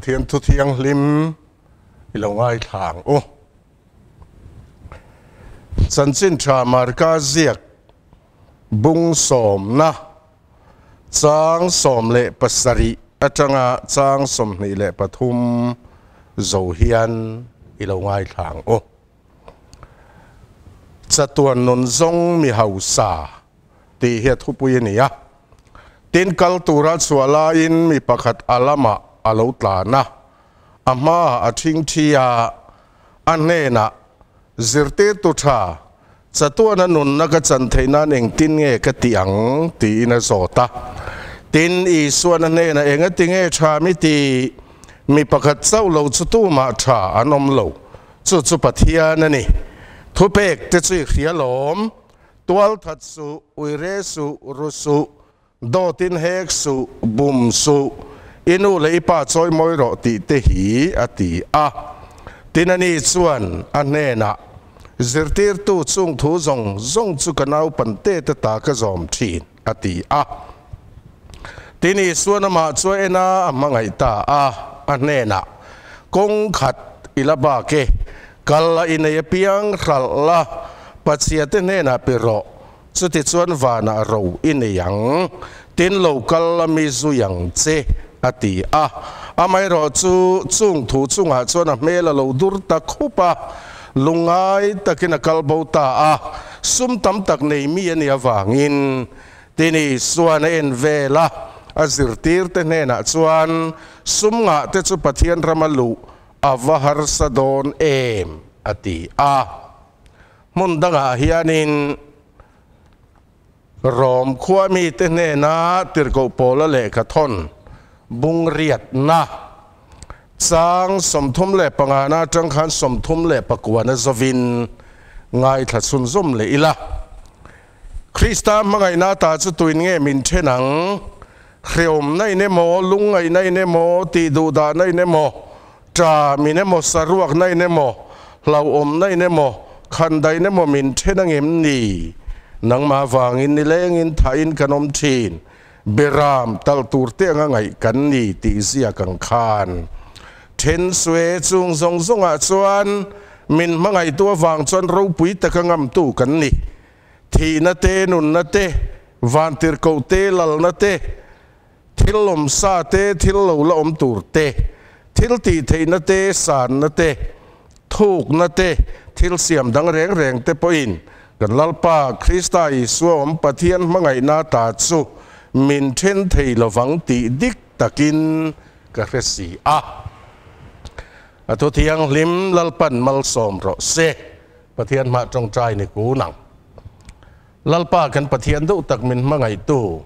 Pathian thu thianghlim i lo ngaithla ang u. Chanchin tha Marka ziak bung sawmna chang 17 atanga chang 23 zo hian i lo ngaithla ang u. Chatuan nun zawng mi hausa tih hi a thupui a ni a. Tin, kal tura chhuah laiin mi pakhat a lamah a lo tlan a, a hmaah a thingthi a, a hnenah, Zirtirtu tha, chatuana nunna ka chan theih nan engtin nge ka tih ang? tiin a zawt a. Tin, Isuan a hnenah, Engati nge tha mi ti? Mi pakhat chauh lo chu tumah tha an awm lo. Chu chu Pathian a ni. Thupek te chu i hria lawm. Tualthat suh, uire suh, ru suh, dawtin hek suh, bum suh, i nu leh i pa chawi mawi rawh tih te hi a ti a. Tin ani chuan a hnenah, Zirtirtu chung thu zawng zawng chu ka naupante te ta ka zawm thin, a ti a. Tin Isuan amah chu a en a, a hmangaih ta a, a hnenah, Kawng khat i la bak e, kal la i nei apiang hralh la, Pathiate hnenah pe rawh, chutichuan vanah ro i nei ang, tin lo kal la mi zui ang che, a ti a. Amaherawh chu chung thu chungah chuan a hmel a lo dur ta khup a, lungngai takin a kal bo ta a, sum tam tak nei mi a nih avangin Tin Isuan a en vel a, a zirtirte hnenah chuan, Sum ngah te chu Pathian rama luh a va harsa dawn em? a ti a. Hmun dangah hianin Rom khua mite hnena tirhkoh Paula lehkha thawn bung riatna chang 35 na atang khan 39 na zawin ngaithla chhunzawm leh ila. Krista hmangaihna ta chu tuin nge min then ang? Hreawmna in emaw, lungngaihna in emaw, tihduhdahna in emaw, ṭam in emaw, saruakna in emaw, hlauhawmna in emaw, khandaih in emaw min then ang em ni? Nangmah vangin nilengin thahin kan awm thin, beram talh tur te anga ngaih kan ni tih ziak ang khan. Then sue chung zawng zawngah chuan min hmangaihtu avang chuan ropui taka ngamtu kan ni. Thihna te, nunna te, vantirhkoh te, lalna te, thil lawmsa te, thil lo la awm tur te, thil tihtheihna te, sanna te, thukna te, thil siam dang reng reng te pawhin kan Lalpa Krista Isua awm Pathian hmangaihna ta chu min then thei lovang tih dik takin ka hre si a. A thu thianghlim Lalpan malsawm rawh se. Pathian hmah tawngtai ni kun ang. Lalpa kan Pathian deuh tak min hmangaihtu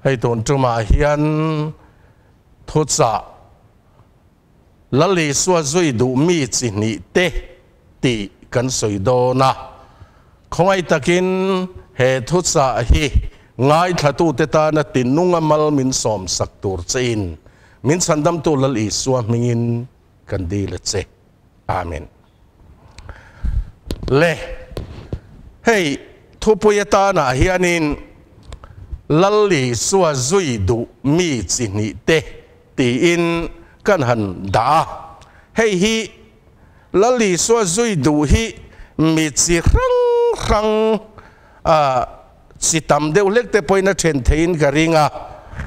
hei tun tumah hian thuchah Lal Isua zui duh mi chi hnih te tih kan sawi dawn a. Khawngaih takin he thuchah hi ngaithlatute tana tinunga mal min sawmsak tur chein min chhandamtu Lal Isua hmingin kan dil a che. Amen. Le, hei thupui atanah hianin Lal Isua zui duh mi chi hnih te tiin kan han dah a. Hei hi Lal Isua zui duh hi mi chi hrang hrang chi tam deuh hlek te pawhin a then theiin ka ring a.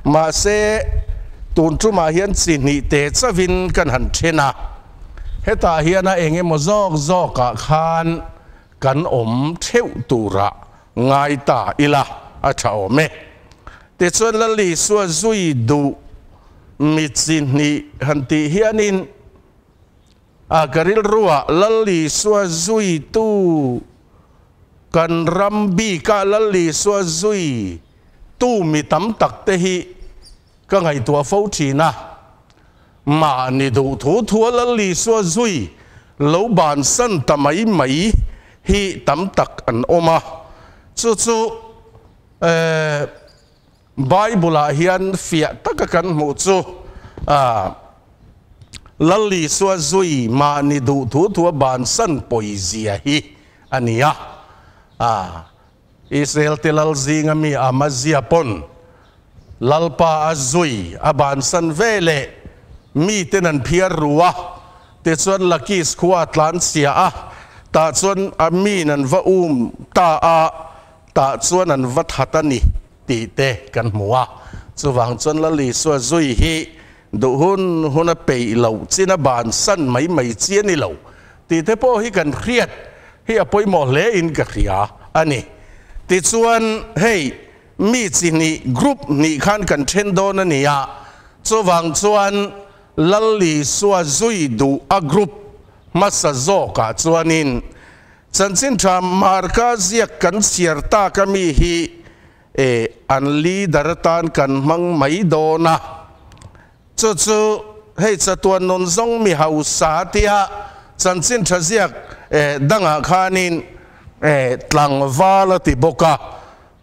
Mahse, tun tumah hian chi hnih te chauhin kan han then a. Hetah hian a eng emaw zawk zawkah khan kan awm theuh turah ngai ta ila a tha awm e. Tichuan Lal Isua zui duh mi chi hnih han tih hianin a ka rilruah Lal Isua zuitu kan ram bikah Lal Isua zui tu mi tam tak te hi ka ngaihtuah fo thin a. Mahni duh thu thua Lal Isua zui lo bansan ta mai mai hi tam tak an awm a. Chu chu Bible-ah hian fiah taka kan hmuh chu Lal Isua zui mahni duh thu thua bansan pawizia hi a ni a. Israel te lal zinga mi Amazia pawn Lalpa a zui a bansan ve leh. Miten an phiar ru a, tichuan Lakis khua a tlan chhia a, tah chuan a miin an va um ta a, tah chuan an va that a ni tih te kan hmu a. Chuvang chuan Lal Isua zui hi duh hun hun a peih loh chin a bansan mai mai chi a ni lo tih te pawh hi kan hriat hi a pawimawh hle in ka hria a ni. Tichuan hei Mi chi hnih, group hnih khan kan then dawn a ni a, chuvang chuan Lal Isua zui duh a group hmasa zawkah chuanin Chanchin Tha Marka ziak kan chhiar tak a mi hi e an leader atan kan hmang mai dawn a, chu chu hei chatuan nun zawng mi hausa tia Chanchin Tha ziak e dangah khanin e tlangval a ti bawk a.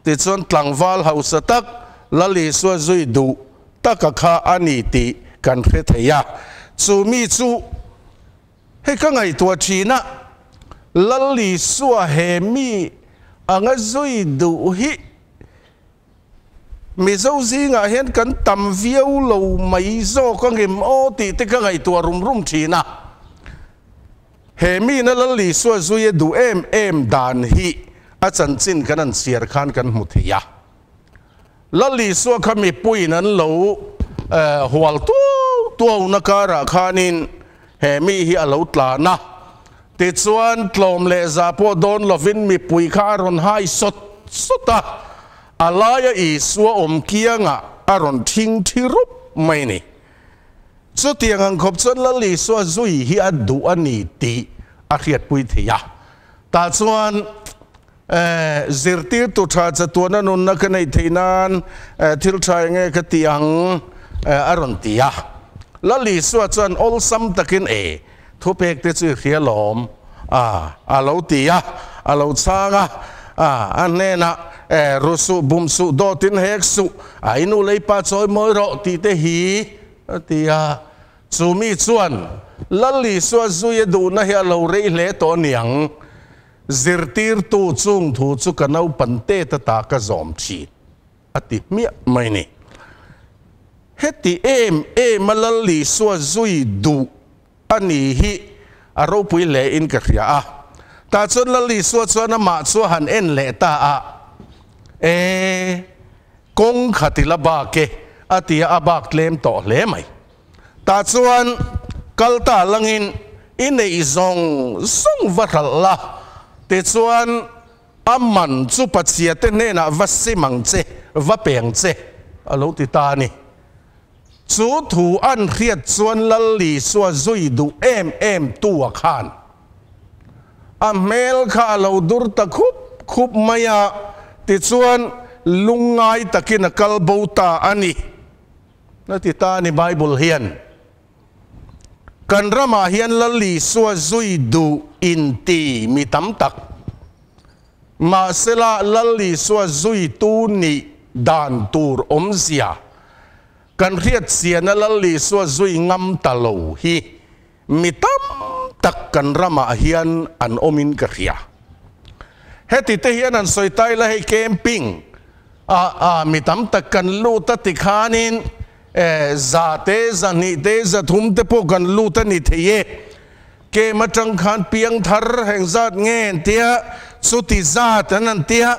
Tichuan tlangval hausa tak Lal Isua zui duh taka kha a ni tih kan hre thei a. Chu mi chu hei ka ngaihtuah thin a, Lal Isua he mi anga zui duh hi Mizo zingah hian kan tam viau lo mai zawk angem aw tih te ka ngaihtuah rum rum thin a. He mina Lal Isua zui a duh em em dan hi a chanchin kan an chhiar khan kan hmu thei a. Lal Isua kha mipuiin an lo hual tuau tuauna karah khanin he mi hi a lo tlan a. Tichuan tlawm leh za pawh dawn lovin mipui kha a rawn hai sawt sawt a, a laia Isua awm kiangah a rawn thing thi rup mai a ni. Chutiang ang khawp chuan Lal Isua zui hi a duh a ni tih a hriatpui thei a. Tah chuan zirtirtu tha chatuana nunna ka neih theih nan thil tha eng nge ka ti ang a rawn ti a. Lal Isua chuan awlsam takin e thupek te chu i hria lawm a a lo ti a, a lo chhang a, a hnenah ru suh, bum suh, dawtin hek suh, a i nu lei pa chawi mawi rawh tih te hi A ti a, chu mi chuan Lal Isua zui a duhna hi a lo rei hle tawh aniang, zirtirtu chung thu chu ka naupan tet ata ka zawm thin, a ti hmiah mai ni. Heti em em a Lal Isua zui duh a ni hi a ropui hle in ka hria a. Tah chuan Lal Isua chuan amah chu a han en leh ta a, E, kawng khat i la bak e, a ti a, a bak tlem tawh hle mai. Tah chuan kal ta langin i neih zawng zawng va hralh la, tichuan a man chu Pathiate hnenah va sim ang che, va pe ang che, a lo ti ta a ni. Chu thu an hriat chuan Lal Isua zui duh em em tu a khan a hmel kha a lo dur ta khup khup mai a, tichuan lungngai takin a kal bo ta a ni. A ti ta a ni Bible hian. Kan ramah hian Lal Isua zui duh inti mi tam tak. Mahsela Lal Isua zuitu nih dan tur awmzia kan hriat chiana Lal Isua zui ngam ta lo hi mi tam tak kan ramah hian an awmin ka hria. Heti te hian an sawi tai la hei camping ah ah mi tam tak kan lut a tikhanin za te zahnih te zathum te pawh kan lut a ni thei e. Kem atang khan piang thar heng zat nge an tia, chuti zat an an tia,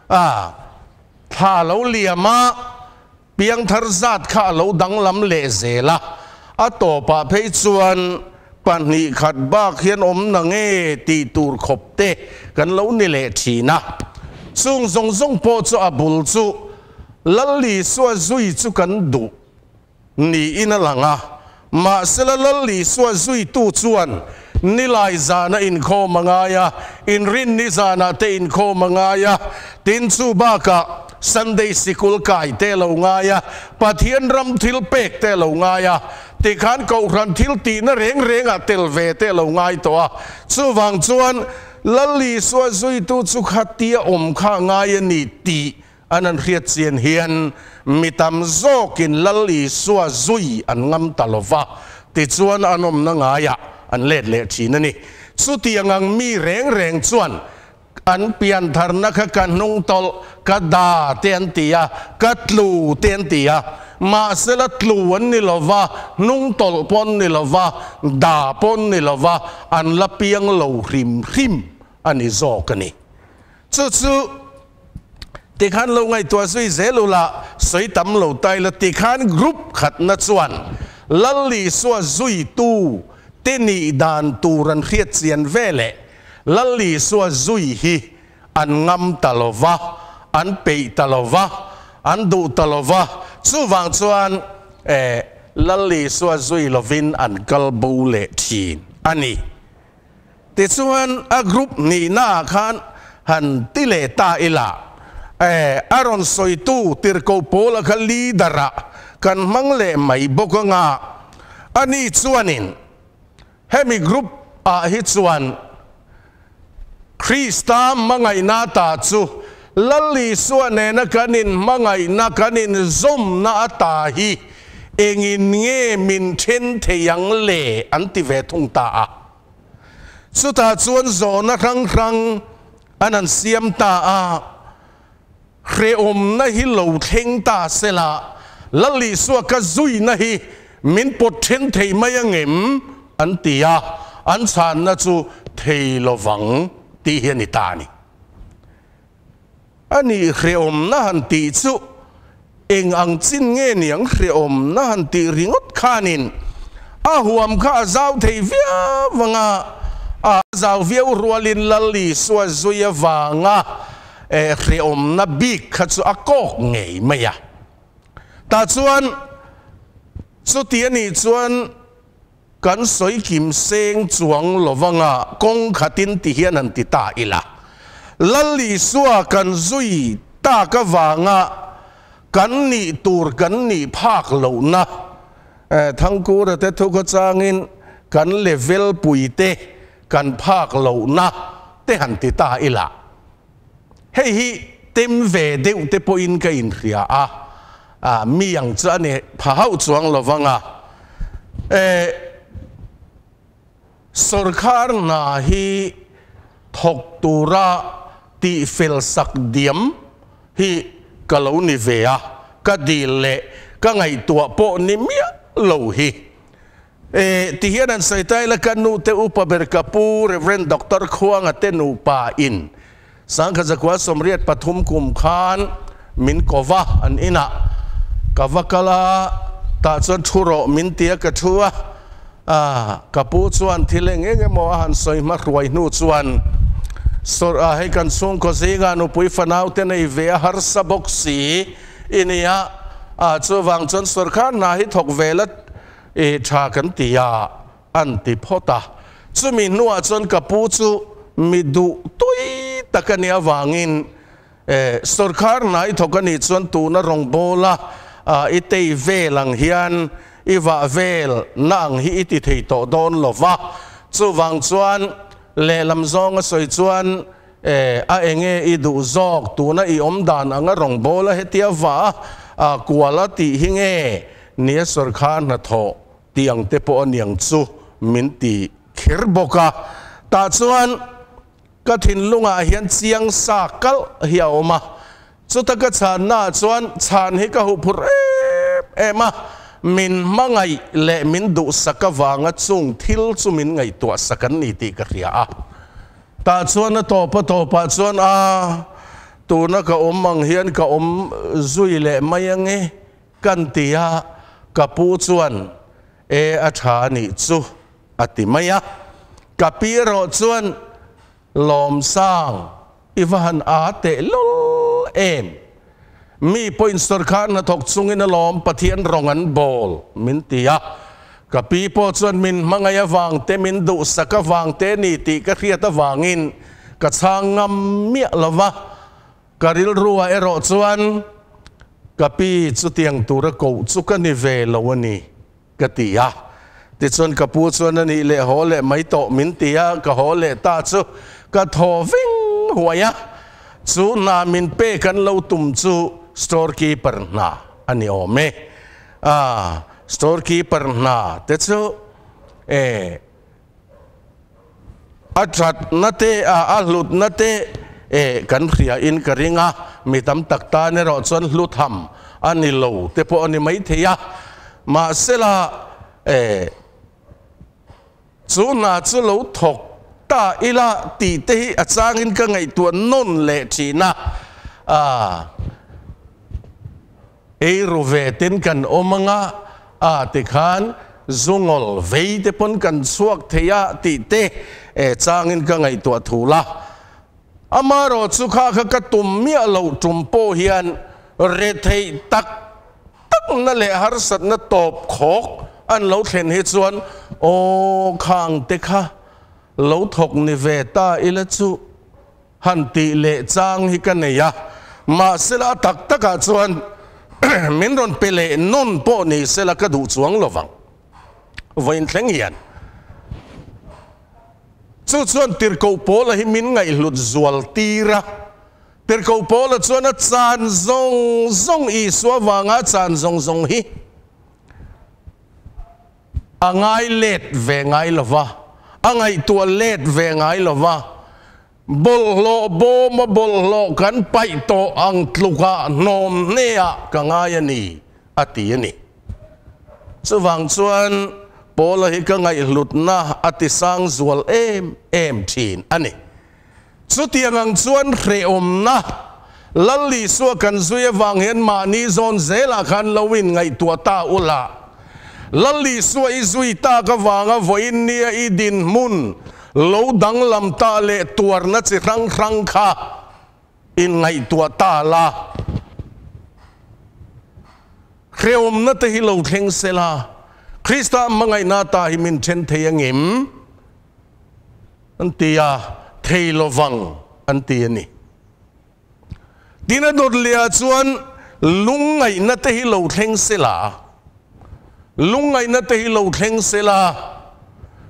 a thla lo liam a, piang thar zat kha a lo danglam leh zel a, a tawpah phei chuan pahnih khat bak hian awm na nge tih tur khawp te kan lo ni leh thin a. Chung zawng zawng pawh chu a bul chu Lal Isua zui chu kan duh. Niin a lang a, mahsela Lal Isua zuitu chuan nilai zana inkhawm a ngai a, inrinni zanah te inkhawm a ngai a, tin chu bakah Sunday sikul kai te lo ngai a, Pathian ram thil pek te lo ngai a, tikhan Kohhran thil tihna reng rengah tel ve te lo ngai tawh a, chuvang chuan Lal Isua zuitu chu khatia awm kha a ngai a ni tih An an hriat chian hian mi tam zawkin Lal Isua zui an ngam ta lo va, tichuan an awmna ngaiah an let leh thin a ni. Chutiang ang mi reng reng chuan an piantharna kha ka hnung tawlh, ka da te an ti a, ka tlu te an ti a. Mahsela tlu an ni lo va, hnung tawlh pawh an ni lo va, da pawh an ni lo va, an la piang lo hrim hrim a ni zawk a ni. Chu chu tikhan lo ngaihtuah zui zel ula, sawi tam lo ta ila tikhan group khatna chuan Lal Isua zuitu te nih dan tur an hriat chian ve leh Lal Isua zui hi an ngam ta lo va, an peih ta lo va, an duh ta lo va, chuvang chuan eh Lal Isua zui lovin an kal bo leh thin a ni. Tichuan a group nihnaah khan han ti leh ta ila, eh a rawn sawitu Tirhkoh Paula kha leader-ah kan hmang leh mai bawk anga, ani chuanin Hemi group ah hi chuan Krista hmangaihna ata chu Lal Isua nena kan inhmangaihna, kan inzawmna ata hi engin nge min then thei ang le an ti ve thung ta a. Chutah chuan zawhna hrang hrang an han siam ta a. Hrehawmna hi lo thleng ta sela, Lal Isua ka zuina hi min pawt then thei mai angem? an ti a, an chhanna chu thei lovang tih hi a ni ta a ni. A nih hrehawmna han tih chu eng ang chin nge niang hrehawmna han tih ringawt khanin a huam kha a zau thei viau anga, a zau viau rualin Lal Isua zui avanga Hrehawmna bik kha chu a kawk ngei mai a. Tah chuan chuti a nih chuan kan sawi kim seng chuang lovanga kawng khatin ti hian han ti ta ila. Lal Isua kan zui tak avanga kan nih tur kan nih phak lohna Thangkura te thu khaw changin kan level puite kan phak lohna te han ti ta ila, hei hi tem ve deuh te pawhin ka inhria a, a mi ang chu a ni pha hauh chuang lo vang a, e sawrkhar hna hi thawk tura tih fel sak diam hi ka lo ni ve a, ka dil leh ka ngaihtuah pawh ni miah lo hi. E, ti hian an sawi ta ila ka nu te upa ber ka pu Rev. Doctor Khuanga te nupa in Sangkhat zakua 83 kum khan min ko va an inah ka va kal a, tah chuan thu rawh min ti a ka thu a, a ka pu chuan thil eng eng emaw a han sawi hma hruai hnu chuan sawr a hei kan chhungkaw zingah nupui fanau te nei ve a harsa bawk si i nia, a chuvang chuan sawrkar hna hi thawk ve la I tha kan ti a, an ti phawt a. Chumi hnuah chuan ka pu chu mi duh tui tak a nih avangin sawrkhar hna i thawk a nih chuan tuna rawngbawla i tei vel ang hian i vah vel na ang hi i ti thei tawh dawn lo va. Chuvang chuan lehlam zawnga sawi chuan a enge i duh zawk tuna i awm dan anga rawngbawla hetia vah a kual a tih hi nge Nia sawrkhar hnathawh tih ang te pawh a niang chu min ti kher bawk a, tah chuan ka thinlungah hian chiang sa kalh hi a awm a, chuta ka chhannaah chuan chhan hi ka huhphurh em em a, min hmangaih leh min duhsak avanga chung thil chu min ngaihtuahsak an ni tih ka hria a, tah chuan a tawp a tawpah chuan a tuna ka awm ang hian ka awm zui leh mai ange. Kan ti a, ka pu chuan, E a tha a nih chu, a ti mai a. Ka pi erawh chuan, Lawmsang, i va han a teh lul em? Mi pawhin sawrkhar hnathawk chungin alawm Pathian rawng an bawl, min ti a. Ka pi pawh chuan min hmangaih avang te, min duhsak avang te ni tih ka hriat avangin ka chhang ngam miah lo va. Ka rilruah erawh chuan ka pi chutiang tura koh chu ka ni ve lo a ni, ka ti a. Tichuan ka pu chuan a nih leh haw leh mai tawh min ti a, ka haw leh ta chu ka thaw veng huai a. Chu hna min pek an lo tum chu store keeper hna a ni awm e. A, store keeper hna te chu e. A thatna te, a hlutna te kan hria in ka ring a, mi tam tak tan erawh chuan hlutham a ni lo te pawh a ni maithei a, mahsela eh chu hna chu lo thawk ta ila tih te hi a changin ka ngaihtuah nawn leh thin a, ah eiru ve ten kan awm anga ah tikhan zungawl vei te pawn kan chhuak thei a tih te eh changin ka ngaihtuah thul a. Amaherawh chu kha kha ka tum miah loh tum pawh hian retheih tak takna leh harsatna tawp khawk an lo thlen hi chuan aw khang te kha lo thawk ni ve ta ila chu han tih leh chang hi ka nei a. Mahsela a tak takah chuan min rawn pe leh nawn pawh ni sela ka duh chuang lovang. Vawiin thleng hian. Chu chuan Tirhkoh Paula hi min ngaihhlut zual tir a. Tirhkoh Paula chuan a chan zawng zawng Isua vanga a chan zawng zawng hi a ngai let ve ngai lo va, a ngaihtuah let ve ngai lo va. Bawlhhlawh bawma bawlhhlawh kan paih tawh ang tlukah hnawm hneah ka ngai a ni, a ti a ni. Chuvang chuan Paula hi ka ngaihhlutna a tisang zual em em thin a ni. Chutiang ang chuan hrehawmna Lal Isua kan zui avang hian mahni zawn zelah khan lo inngaihtuah ta ula. Lal Isua i zui tak avanga vawiin nia i dinhmun lo danglam ta leh tuarna chi hrang hrang kha inngaihtuah ta la. Hrehawmna te hi lo thleng sela, Krista hmangaihna ta hi min then thei angem? An ti a, thei lovang an ti a ni. Tin a dawt leh ah chuan lungngaihna te hi lo thleng sela, lungngaihna te hi lo thleng sela,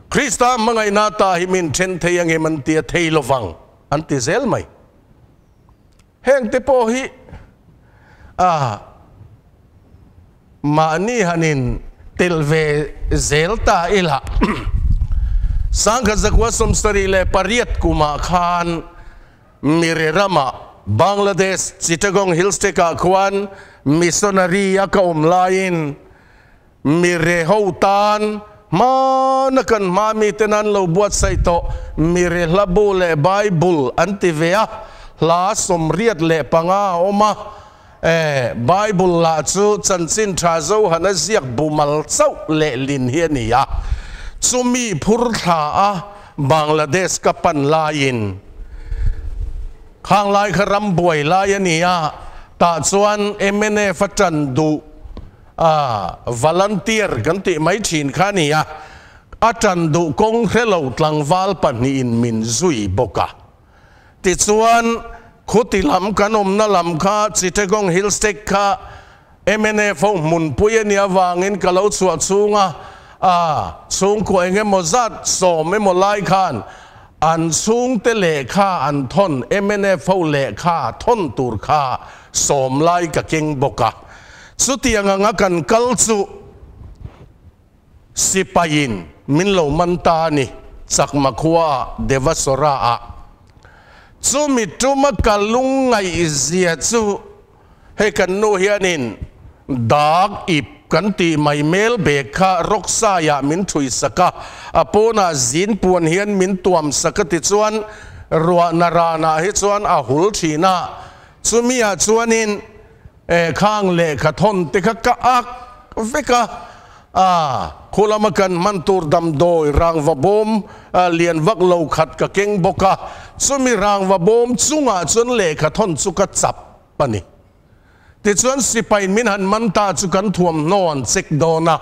Krista hmangaihna ta hi min then thei angem an ti a, thei lovang an ti zel mai. Heng te pawh hi a mahni hanin tel ve zel ta ila. Sangkhat zakua 78 kumah khan Mire ramah Bangladesh Chittagong Hill State-ah khuan missionary a ka awm laiin Mire ho tan hmana kan hma miten an lo buatsaih tawh Mire hlabu leh Bible an ti ve a, hla 85 a awm a. E, Bible lah chu chanchin tha Johana ziak bumal chauh leh lin hi a ni a. Chumi phur thla a Bangladesh ka pan laiin khang lai kha ram buai lai a ni a, tah chuan mnf a tan duh a volunteer kan tih mai thin kha a ni a, a tan duh kawng hrelo tlangval pahnihin min zui bawk a. Tichuan, khuti lam kan awmna lam kha Chittagong Hill State kha mnf ho hmunpui a nih avangin ka lo chhuah chhunga a chhungkua eng emaw zat sawm emaw lai khan an chhungte lehkha an thawn mnf ho lehkha thawn tur kha sawm lai ka keng bawk a. Chutiang anga kan kal chu Sipaiin min lo man ta a ni, Chakma khuaah, Devasora-ah. Chumi tuma ka lungngaihzia chu hei kan nu hianin dak ip kan tih mai mel bag kha rawksaiah min ṭhuisak a, a pawnah zin puan hian min tuamsak a tichuan ruahna ranah hi chuan a hul ṭhin a, chumiah chuanin Khang lehkha thawn te kha ka ak vek a, a khu lama kan hman tur damdawi rangva bawm lian vak lo khat ka keng bawk a, chumi rangva bawm chungah chuan lehkha thawn chu ka chap a ni. Tichuan sipai min han man ta chu kan thuamhnaw an check dawn a,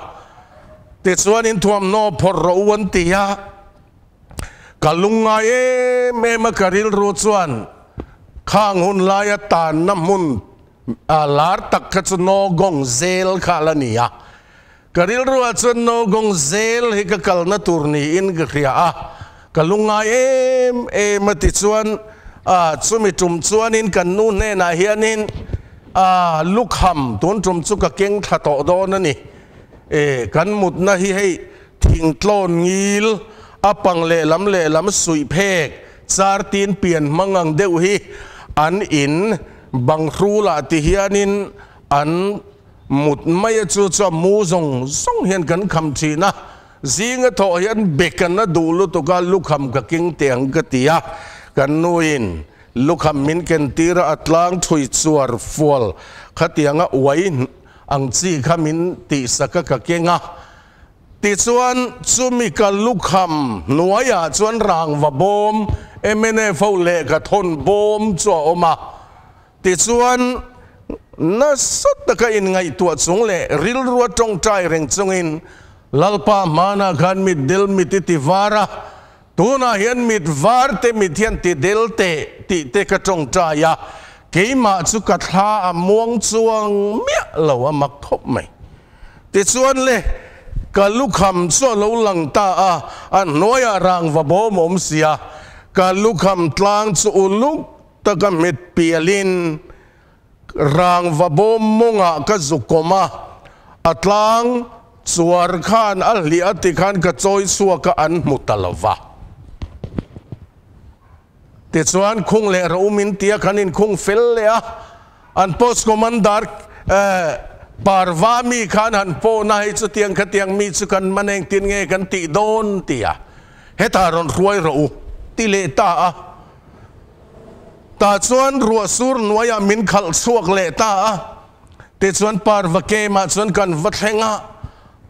tichuan in thuamhnaw phawrh rawh u an ti a, ka lungngai em em a ka rilru chuan Khang hun laia tanna hmun lar tak kha chu Nogong Zel kha la ni a. Ka rilruah chuan Nogong Zel hi ka kalna tur niin ka hria a, ka lungngai em em a tichuan chumi tum chuanin kan nu hnenah hianin lukham tun tum chu ka keng thla tawh dawn a ni. Kan mutna hi hei thingtlawn ngil a pang lehlam lehlam suih phek Char tin pian hmang ang deuh hi an in bang hrulah ti hianin An mut mai a chu chuan mu zawng zawng hian kan kham thin a, zinga thawh hian bek an a duh lutuk a, lukham ka keng teh ang ka ti a, kan nuin lukham min ken tir a, a tlang thui chuar fual khatianga uai ang chi kha min tihsak a ka keng a. Tichuan, chumi ka lukham hnuaiah chuan rangva bawm, mnf ho lehkha thawn bawm chu a awm a. Tichuan, nasa taka inngaihtuah chung leh rilrua tawngtai reng chungin, Lalpa hmanah khan mit del mit i ti var a, tunah hian mit var te mit hian ti del teh tih te ka tawngtai a, keimah chu ka thla a muang chuang miah lo a mak khawp mai. Tichuan le, ka lukham chu a lo lang ta a, a hnuaiah rangva bawm a awm si a, ka lukham tlang chu uluk taka hmet pialin rangva bawm mawngah ka zu kawm a, a tlang chuar khan a hliah a ti khan ka chawi chhuak a, an hmu ta lo va. Tichuan khung leh ro min tia kan inkhung fel leh a, an post commander Parva mi khan han pawhna hei chutiang khatiang mi chu kan man engtin nge kan tih dawn tia hetah rawn hruai rawh u ti leh ta a. Tah chuan ruah sur hnuaiah min khalh chhuak leh ta a, tichuan Parva Came-ah chuan kan va thleng a,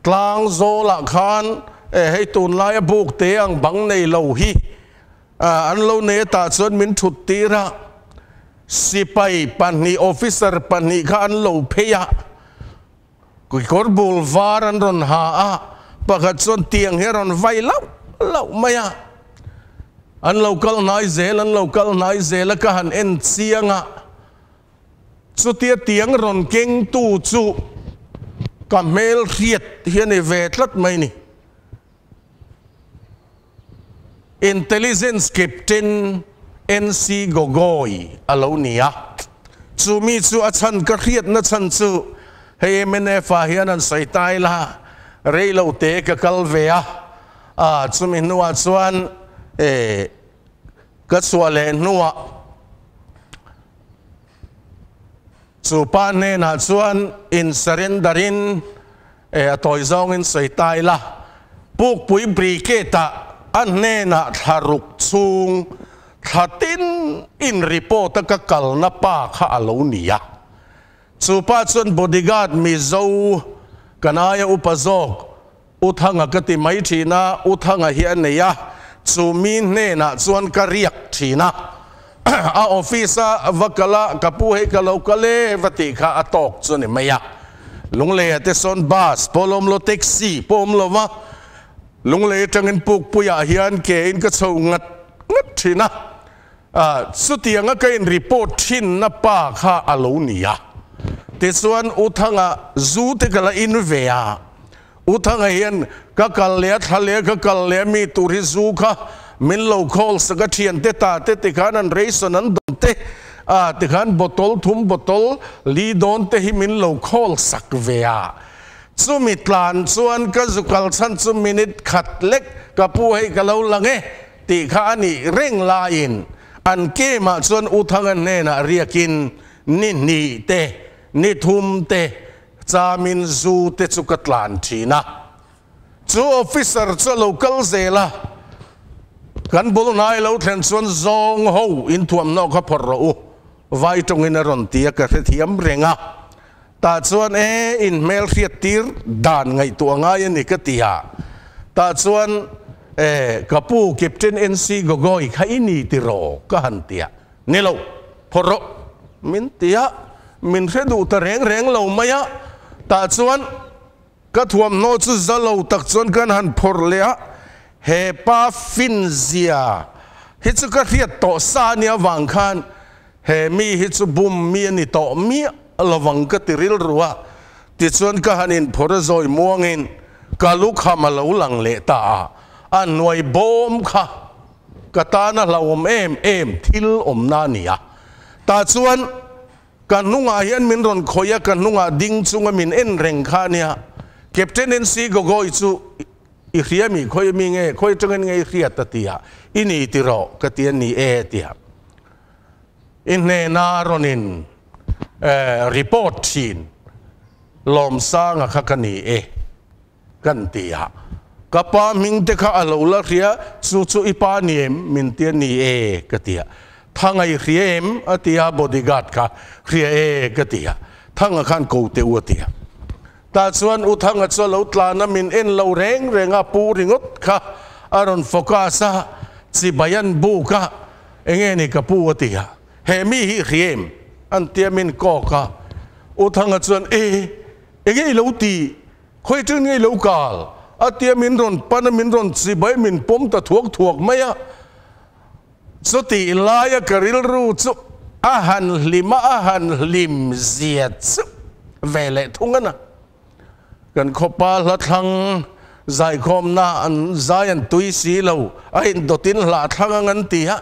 tlang zawlah khan e hei tunlaia buk te ang bang nei lo hi an lo nei a tah chuan min thut tir a, sipai pahnih officer pahnih kha an lo phei a, kawr bul var an rawn ha a, pakhat chuan tiang hi a rawn vai lauh lauh mai a, an lo kal hnai zel an lo kal hnai zel a ka han en chiang a, chutia tiang rawn keng tu chu ka hmel hriat hi a ni ve tlat mai ni. Intelligence Captain NC Gogoi a lo ni a, chu mi chu a chhan ka hriatna chhan chu hei mnf ah hian an sawi tai la, rei lo te ka kal ve a, ah chumi hnuah chuan eh ka chhuah leh hnuah chu pa hnenah chuan in surrender in E, a tawi zawngin sawi ta ila, Pukpui Brigade-ah a hnenah thla ruk chhung thla tin in report a ka kalna pa kha a lo ni a. Chu pa chuan bodyguard Mizo kan aia upa zawk U Thanga ka ti mai thin a, U Thanga hi a nei a, chu mi hnenah chuan ka riak thin a. A office a va kal a, ka pu hei ka lo kal e va tih kha a tawk chu a ni mai a. Lungleia te sawn bus pawh a lo awm lo, taxi pawh a awm lo va, Lunglei atangin Pukpuiah hian ke in ka chho ngat ngat thin a, chutianga ka in report thinna pa kha a lo ni a. Tichuan U Thanga zu te ka la in ve a, U Thanga hian ka kal leh a thla leh a ka kal leh a mi tur hi zu kha min lo call sak a thiante ta te tikhan an ration an dawn te a tikhan bottle thum bottle li dawn te hi min lo call sak ve a chumi tlan chuan ka zu kal chhan chu minute khat lek ka pu hei ka lo lang e tih kha a nih reng laiin an game ah chuan U Thanga hnenah riakin ni hnih te ni thum te Chamin zu te chu ka tlan thin a, chu officer chu a lo kal zel a, kan bul hnai lo thlen chuan zawng ho in thuamhnaw kha phawrh rawh u, vai tawngin a rawn ti a, ka hrethiam reng a, tah chuan e in hmelhriat tir dan ngaihtuah ngai a ni ka ti a, tah chuan e ka pu Captain NC Gogoi kha i ni tiraw ka han ti a, Ni lo, phawrh rawh min ti a, min hre duh ta reng reng lo mai a, tah chuan ka thuamhnaw chu za lo tak chuan kan han phawrh leh a, he pa fin zia hi chu ka hriat tawh sa ania vang khan he mi hi chu bum mi a ni tawh miah lovang ka ti rilru a, tichuan ka han inphawrh a zawi muangin ka lukham a lo lang leh ta a, a hnuai bawm kha. Ka tana hlauhawm em em thil awmna a ni a. Tah chuan ka hnungah hian min rawn khawih a, ka hnungah ding chunga min en reng kha a nia. Captain NC Gogoi chu i hria mi, khawi mi nge, khawi atangin nge i hriat a ti a, i ni ti rawh ka ti a ni e a ti a. I hnena rawn in. Report thin Lawmsanga kha ka ni e kan ti a, ka pa hming te kha a lo la hria, chu chu i pa ni em min tia ni e ka ti a, Thanga i hria em a ti a, bodyguard kha hria e ka ti a, Thanga khan ko teh u a ti a, tah chuan U Thanga chu a lo tlan a, min en lo reng reng a, pu ringawt kha a rawn focus a, chibai an buk a, enge ni ka pu a ti a. He mi hi hriam an tia min kawk a, U Thanga chuan E, enge i lo ti? Khawi ṭin nge i lo kal? A tia min rawn pan a, min rawn chibai, min pawm ta thuak thuak mai a. Chutih laia ka rilru chu a han hlim a, a han hlim zia chu ve leh thung a na. Kan khawpa hla thlang zaikhawmna an zai an tui si lo, a indawtin hlah thlang ang an ti a,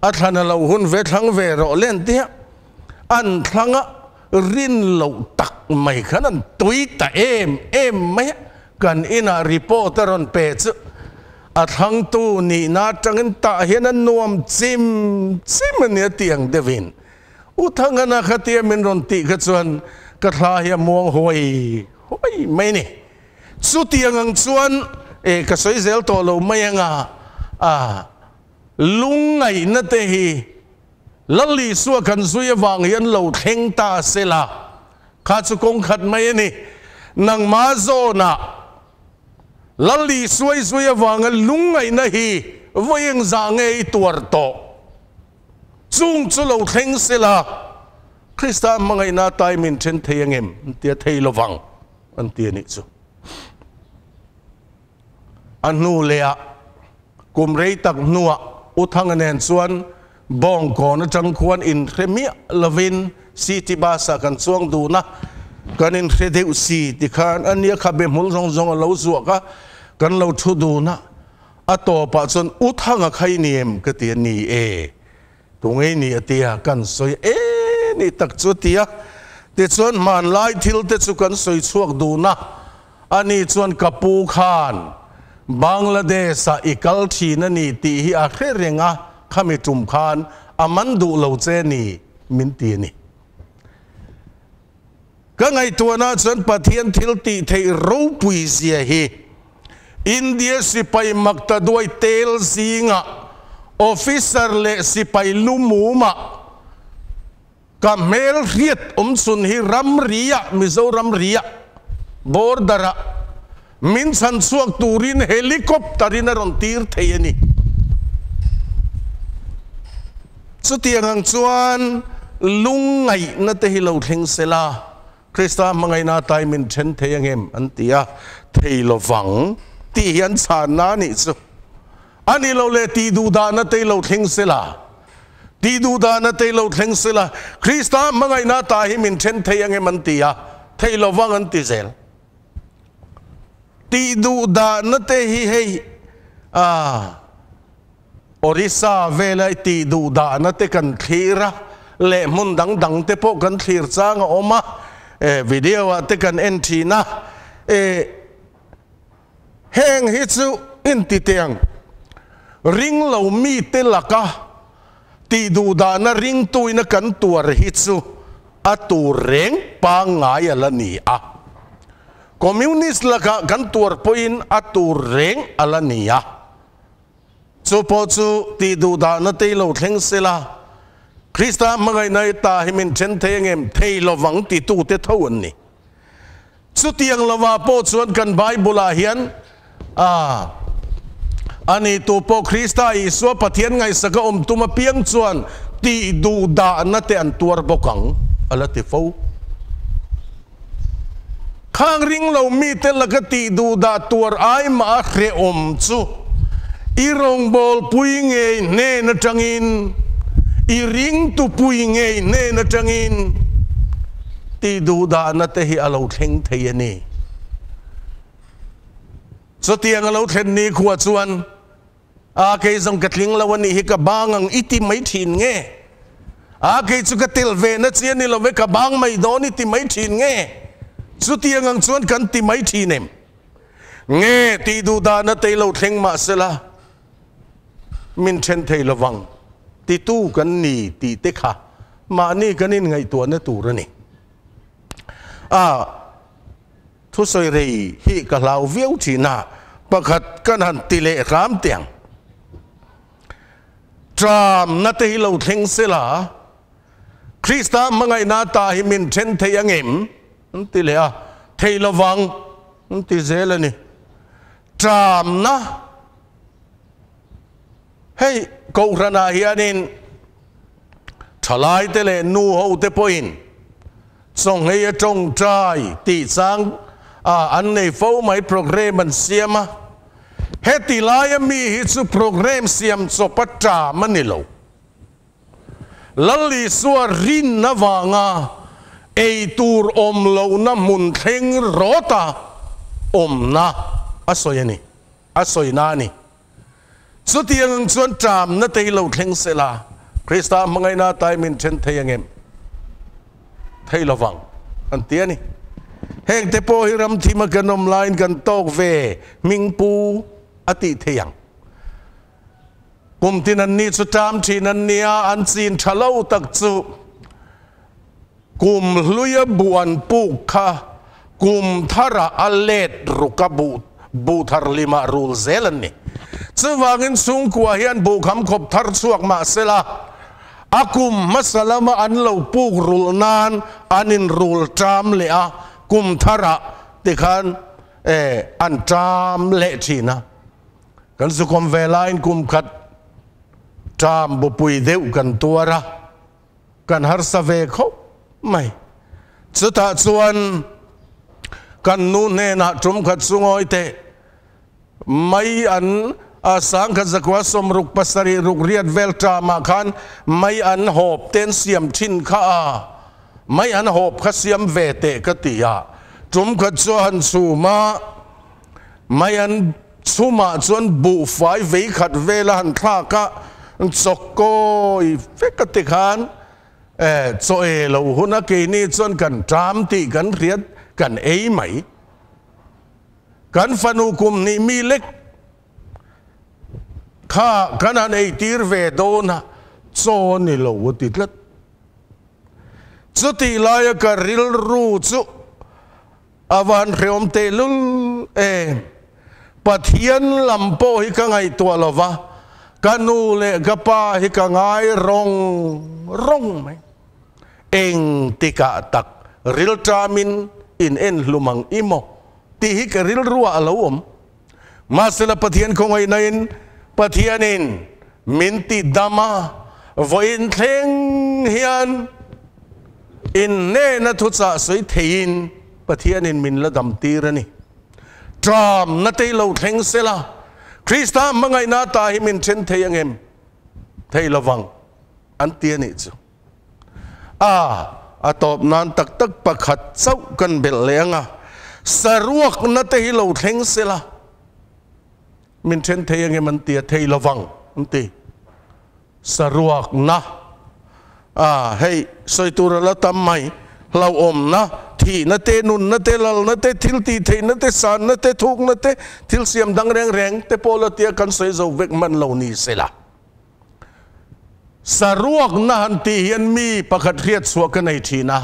a thlan a lo hun ve thlang ve rawh le an ti a, an thlanga rin loh tak mai khan an tui ta em em mai a, kan inah report a rawn pe chu a thlangtu nihna atangin tah hian a nuam chim chim a nia tih ang deuhin U Thangana khatia min rawn tih kha chuan ka thla hi a muang huai huai mai ni. Chutiang ang chuan e ka sawi zel tawh lo mai anga a lungngaihna te hi Lal Isua kan zui avang hian lo thleng ta se la, kha chu kawng khat mai a ni. Nangmah zawnah Lal Isua i zui avanga lungngaihna hi vawi engzah nge i tuar tawh? Chung chu lo thleng sela, Krista hmangaihna tai min then thei angem? An ti a, thei lovang an ti a nih chu. A hnu lehah kum rei tak hnuah U Thanga nen chuan Bawngkawn atang khuan inhre miah lovin City Bus-ah kan chuang dun a, kan inhre deuh si tikhan a nia khabe hmul zawng zawng a lo zuak a, kan lo thu dun a. A tawpah chuan U Thanga kha i ni em? ka ti a, Ni e, tunge i ni a ti a, kan sawi e ni tak chu a ti a. Tichuan hmanlai thil te chu kan sawi chhuak dun a, ani chuan ka pu khan Bangladesh-ah i kal thin a ni tih hi a hre reng a, khami tum khan a man duh lo che ni min ti a ni. Ka ngaihtuahna chuan Pathian thil tih theih ropui zia hi India sipai maktaduai tel zingah officer leh sipai lumumah ka hmel hriat awm chhun hi ramriah, Mizoram riah, border-ah min chhan chhuak turin helicopter-in a rawn tir thei a ni. Chutiang ang chuan lungngaihna te hi lo thleng se la, Krista hmangaihna tai min then thei angem an ti a, thei lovang tih hi an chhanna a nih chu. A ni lo le tih duh dahna te hi lo thleng se la, tih duh dahna te hi lo thleng se la, Krista hmangaihna tai hi min then thei angem an ti a, thei lovang an ti zel. Tih duh dahna te hi hei a Orissa vela i tih duh dahna te kan thlir a, leh hmun dang dang te pawh kan thlir chang a awm a, e video ah te kan en thin a, e heng hi chu inti teh ang, ring lo mi te laka tih duh dahna ringtuina kan tuar hi chu a tur reng pangngai a la ni a, Communist lakah kan tuar pawhin a tur reng a la ni a. Chu pawh chu tih duh dahna te lo thleng se la, Krista hmangaihna i ta hi min then thei angem? Thei lovang titute tho an ni. Chutiang lovah pawh chuan kan Bible-ah hian a ani tu pawh Krista Isua Pathian ngaihsaka awm tum apiang chuan tih duh dahna te an tuar bawk ang a la ti fo. Khang ring lo mite laka tih duh dah tuar ai mah a hrehawm chu i rawngbawlpui ngei hnen atangin, i ringtupui ngei hnen atangin tih duh dahna te hi a lo thleng thei a ni. Chutiang a lo thlen ni khua chuan A kei zawng ka tling lo a nih hi ka bang ang i ti mai thin nge? A kei chu ka tel ve na chi a ni lo ve ka bang mai dawn i ti mai thin nge? Chutiang ang chuan kan ti mai thin em? Nge tih duh dan a tei lo thleng mah sela min then thei lovang titu kan ni tih te kha. mahni kan inngaihtuahna tur a ni. A thusawi rei hi ka hlau viau thin a, pakhat kan han ti leh hram teh ang. Tramna te hi lo thleng sela, Krista hmangaihna ta hi min then thei angem? An ti leh a, thei lovang an ti zel a ni. Tramna hei Kohhranah hianin thalaite leh nu hote pawhin chawnghei a tawngtai tih chang a an nei fo mai programme an siam a, heti laia mi hi chu programme siam chawp a ṭam a ni lo. Lal Isua rin avanga ei tur awm lohna hmun thleng rawta awmna a sawi a ni, a sawina a ni. Chutiang ang chuan ṭamna te hi lo thleng se la, Krista hmangaihna ata hi min ṭhen thei ang em? Thei lovang, an ti a ni. Heng te pawh hi ramthima kan awm laiin kan tawk ve hmingpu a tih thei ang. Kum tin an ni chu ṭam ṭhin an nia, an chin ṭha lo tak chu kum hluia buh an puk kha kum tharah a let ruk a buh buh thar limah rul zel an ni. Chuvangin chhungkua hian buh kham khawp thar chhuak mah sela, a kum hmasa lama an lo puk rulh nan an inrul ṭam leh a, kum tharah tikhan an ṭam leh ṭhin a. Kan zukawm ve laiin kum khat ṭam bupui deuh kan tuar a, kan harsa ve khawp mai. Chutah chuan kan nu hnenah ṭum khat chu ngawi teh mai an a sangkhat zakua sawmruk pasarih ruk riat vel ṭamah khan mai an hawp ten siam ṭhin kha a, mai an hawp kha siam ve teh ka ti a, ṭum khat chu a han chhum a. Mai an chhumah chuan buhfai vei khat vela han thlak a, chawkkawi vek a ti khan eh chaw e lo hun a keini chuan kan ṭam tih kan hriat kan ei mai. Kan fanu kum hnih mi lek kha kan han ei tir ve dawn a, chaw ni lo a ti tlat. Chutih laia ka rilru chu A van hreawm tehlul e. Pathian lam pawh hi ka ngaihtuah lo va, ka nu leh ka pa hi ka ngai rawng rawng mai. Eng tikah tak rilṭamin in en hlum ang i maw tih hi ka rilruah a lo awm. Mahsela Pathian khawngaihnain Pathianin min ti dam a, vawiin thleng hian in hnena thuchah sawi theiin Pathianin min la dam tir a ni. Ṭamna te lo thleng sela, Krista hmangaihna ata hi min ṭhen thei ang em? Thei lovang, an ti a nih chu. A, a tawp nan tak tak pakhat chauh kan belh leh ang a, saruakna te hi lo thleng sela, min then thei ang em an ti a, thei lovang an ti. Saruakna, a, hei sawi tur a la tam mai, hlauhawmna, thihna te, nunna te, lalna te, thil tih theihna te, sanna te, thukna te, thil siam dang reng reng te pawh la tia kan sawi zo vek hman lo ni sela. Saruakna han tih hian mi pakhat hriat chhuah ka nei thin a,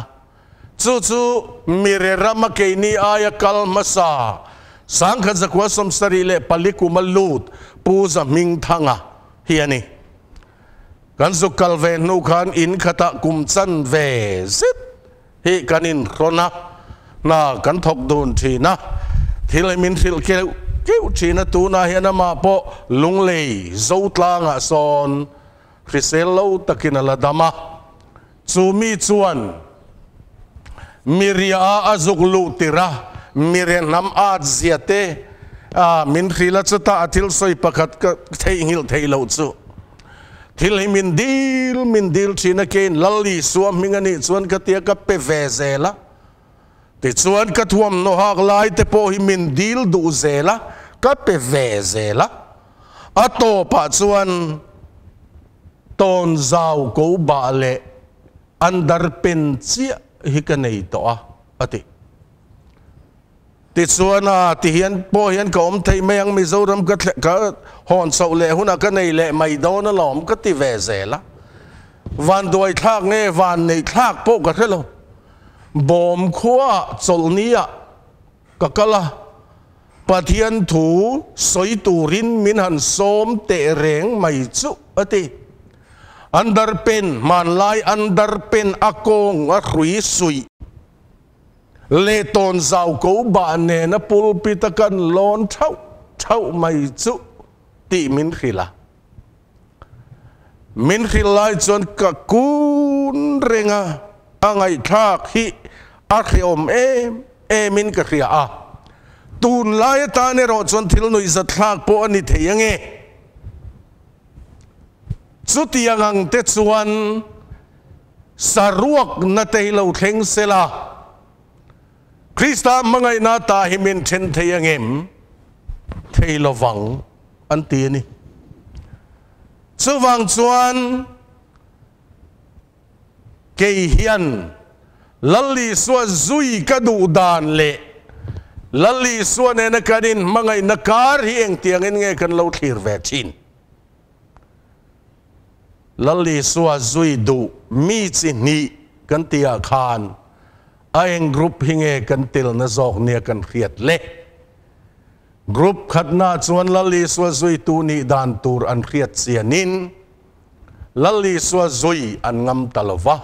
chu chu mire rama keini aia kal hmasa sangkhat zakua sawmsarih leh pali kuma lut Pu Zahmingthanga hi a ni. Kan zuk kal ve hnu khan in khatah kum chan ve zet hi kan inhrawn a, hna kan thawk dun thin a, thil hi min hrilh keuh keuh thin a, tunah hian amah pawh lunglei zo tlangah sawn hrisel lo takin a la dam a, chu mi chuan miria a zuk luh tir a, miria hnam at zia te min hrilh a, chutah a thil sawi pakhat ka theihnghilh theih loh chu. Thil hi min dil min dil thin a, keiin Lal Isua hming a nih chuan ka tia ka pe ve zel a. Tichuan ka thuamhnaw hak lai te pawh hi min dil duh zel a, ka pe ve zel a. A tawpah chuan tawnzau ko bah leh underpen chiah hi ka nei tawh a, a ti. Tichuan a ti hian pawh hian ka awm thei mai ang, Mizoram ka ka hawn chhoh leh hunah ka nei leh mai dawn alawm ka ti ve zel a. Vanduai thlak nge vanneih thlak pawh ka hre lo. Bawm khuaah chawlhniah ka kal a, Pathian thu sawi turin min han sawm teh reng mai chu a ti. Underpen, hmanlai underpen a kawng a hrui suih leh tawn zau ko bah nena pulpit a kan lawn thauh thauh mai chu tih min hrilh a. Min hrilh lai chuan ka kun reng a, a ngaihthlak hi a hreawm em em in ka hria a. Tunlai atan erawh chuan thil nuihzatthlak pawh a ni thei ange. Chutiang ang te chuan saruakna te hi lo thleng sela, Krista hmangaihna ta hi min then thei angem? Thei lovang an ti a ni. Chuvang chuan kei hian Lal Isua zui ka duh dan leh Lal Isua nena kan inhmangaihna kar hi engtiangin nge kan lo thlir ve thin? Lal Isua zui duh mi chi hnih kan tihah khan a eng group hi nge kan telna zawk nia kan hriat le? Group khatna chuan Lal Isua zuitu nih dan tur an hriat chianin Lal Isua zui an ngam ta lo va.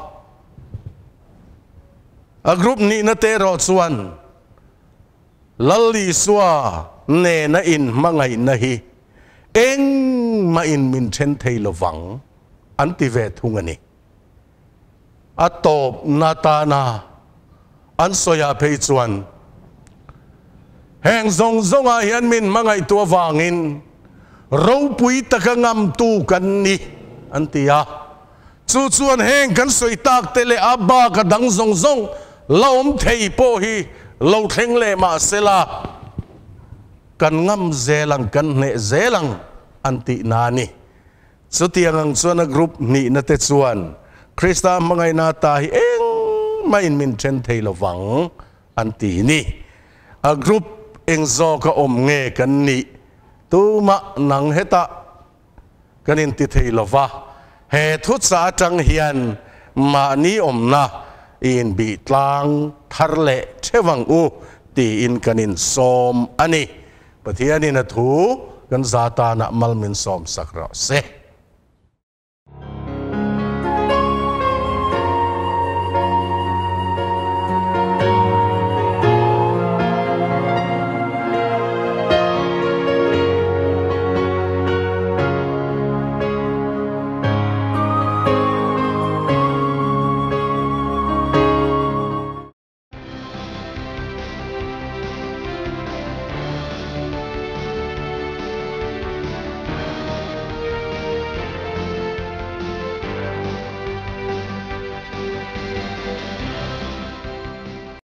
A group nihna te erawh chuan Lal Isua nena inhmangaihna hi engmahin min then thei lo vang an ti ve thung a ni. A tawpna tana an sawiah phei chuan heng zawng zawngah hian min hmangaihtu avangin ropui taka ngamtu kan ni an ti a. Chu chuan heng kan sawi tak te leh a bak a dang zawng zawng la awm thei pawh hi lo thleng leh mah sela kan ngam zel ang, kan hneh zel ang an tihna a ni. Chutiang ang chuan a group hnihna te chuan Krista hmangaihna ta hi engmahin min then thei lo vang an ti ni. A group eng zawka awm nge kan nih tumah nang hetah kan inti thei lo va. He thuchah atang hian mahni awmna i inbih tlang thar leh theuh ang u tiin kan insawm a ni. Pathianin a thu kan za tanah mal min sawmsak rawh se.